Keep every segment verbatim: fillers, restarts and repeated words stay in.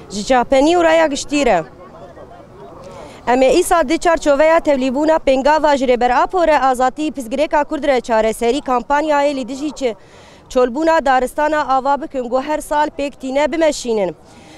Ji çapenî û raya giştî re. Em ê îsal di çarçoveya tevlîbûna pêngava ji Rêber Apo re azatî pirsgirêka Kurd re çareserî kampanyayê li dijî çi-, çolbûna daristana ava bikin ku her sal pêk tîne bimeşînin.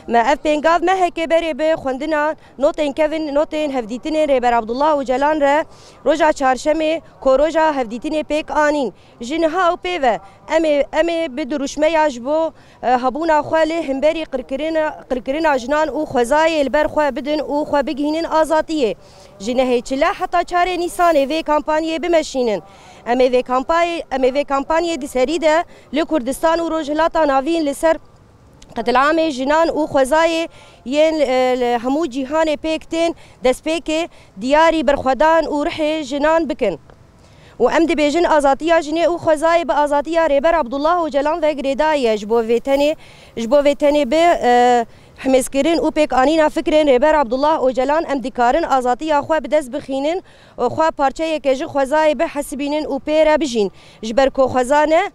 Me ev pêngav mehekê berê bi xwendina notên kevin, notên hevdîtinên Rêber Abdullah Ocalan re roja çarşemê ku roja hevdîtinê pêk anîn. Ji niha û pê ve em ê, em ê bi dirûşmeya ji bo, e, hebûna xwe li hemberî qirkirina, qirkirina jinan û xwezayê li ber xwe bidin û xwe bigihînin azatiyê. Ji nehê çile heta çarê Nîsanê vê kampanyê bimeşînin. Em ê vê kampayê, em ê vê kampanyê di serî de li Kurdistan û Rojhilata Navîn li ser qetilamê jinan û xwezayê yên, e, li hemû cîhanê pêk tên destpêkê diyarî berxwedan û rihê jinan bikin. Û em dibêjin azatiya jinê û xwezayê bi azatiya Rêber Abdullah Ocalan ve girêdayî ye. Ji bo vê tenê, ji bo vê tenê bi, e, himêzkirin û pêkanîna fikrên Rêber Abdullah Ocalan em dikarin azatiya xwe bi dest bixînin û xwe parçeyeke ji xwezayê bihesibînin û pê re bijîn. Ji ber ku xweza ne,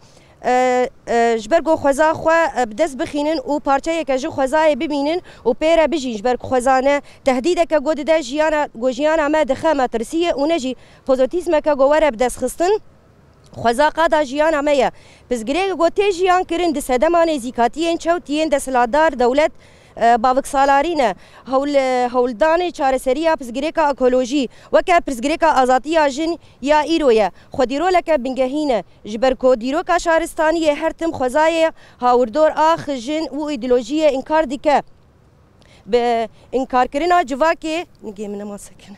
e, e, ji ber ku xweza xwe, e, bi dest bixînin û parçeyeke ji xwezayê bimînin û pê re bijîn. Ji ber ku xweza ne tehdîdeke ku dide jiyana, ku jiyana me dixe metirsiyê û ne jî pozotîzmeke ku were bi dest xistin. Xweza qada jiyana me ye. Pirsgirêk ku tê jiyan kirin di sedema nêzîkatiyên çewt yên desthilatdar, dewlet, e, baviksalarî ne. Hewl-, e, hewldanê çareseriya pirsgirêka ekolojî weke pirsgirêka azatiya jin ya îro ye. Xwedî roleke bingehîn e. Ji ber ku dîroka şaristaniyê her tim xwezayê hawirdor ax, jin û îdeolojiyê înkar dike. Bi înkarkirina civakê, nigê min nema sekin.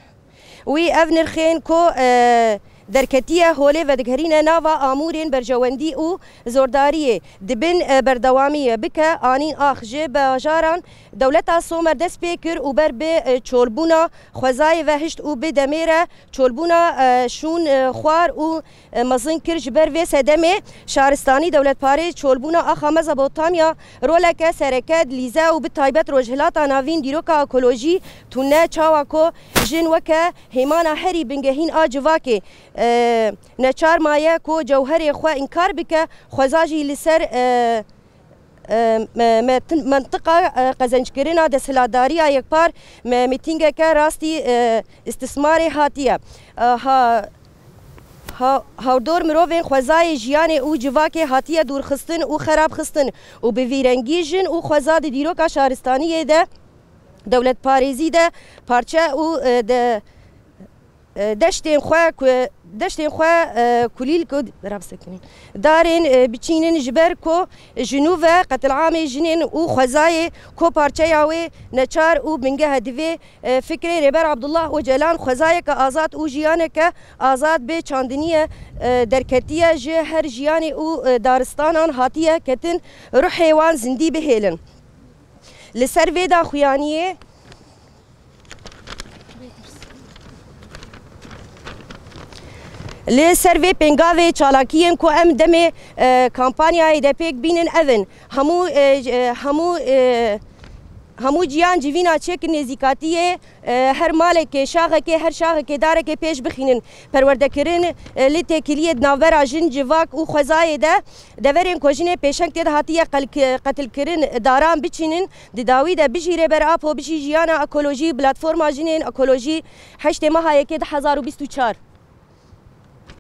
Wî ev nirxên ku, e, derketiye holê vedigerîne nava amûrên berjewendî û zordariyê. Dibin, e, berdewamî bike, anîn ax ji bajaran dewleta Somer dest pê kir û ber bi, e, çolbûna xwezayê ve hişt û bi demê re çolbûna, e, şûn, e, xwar û e, mezin kir. Ji ber vê sedemê şaristanî dewletparêz çolbûna axa Mezopotamya roleke sereke dilîze û bi taybet Rojhilata Navîn dîroka ekolojî tune çawa ku jin weke hêmana herî bingehîn a civakê, e, neçar maye ku cewherê xwe înkar bike, xweza jî li ser, e, e, me-, me-, mentiqa, e, qezenckirina desthilatdariya yekpar me-, mîtîngeke rastî, e, îstismarê hatiye. E, ha, ha, hawdor mirovên xwezayê jiyanê û civakê hatiye dûrxistin û xerabxistin û bi vî rengî jin û xweza di dîroka şaristaniyê de dewletparêzî de parçe û, e, de, e, deştên xwe ku, deştên xwe, e, kulîl ku, bera bisekinî. Darên, e, biçînin ji ber ku ji nû ve qetilamê jinên û xwezayê ku parçeya wê neçar û bingeh e. Divê, e, fikrê Rêber Abdullah Ocalan xwezayeke azad û jiyaneke azad bi çandiniye, e, derketiye ji her jiyanê û, e, daristanan hatiye ketin ruhê wan zindî bihêlin. Li ser vê daxuyaniyê Li ser vê pêngavê çalakiyên ku em demê, e, kampanyayê de pêk bînin ev in. Hemû, e, e, hemû, e, hemû ciyan civîna çêkin nêzîkatiyê, e, her malekê, şaxekê, her şaxekê, darekê pêş bixînin. Perwerdekirin, e, li têkiliyê di navbera jin, civak û xwezayê de deverên ku jinê pêşeng tê de hatiye qelk-, qetilkirin, daran biçînin. Di dawî de bijî Rêber Apo, bijî jiyana ekolojî, platforma jinên ekolojî heştê meha yekê du hezar û bîst û çar.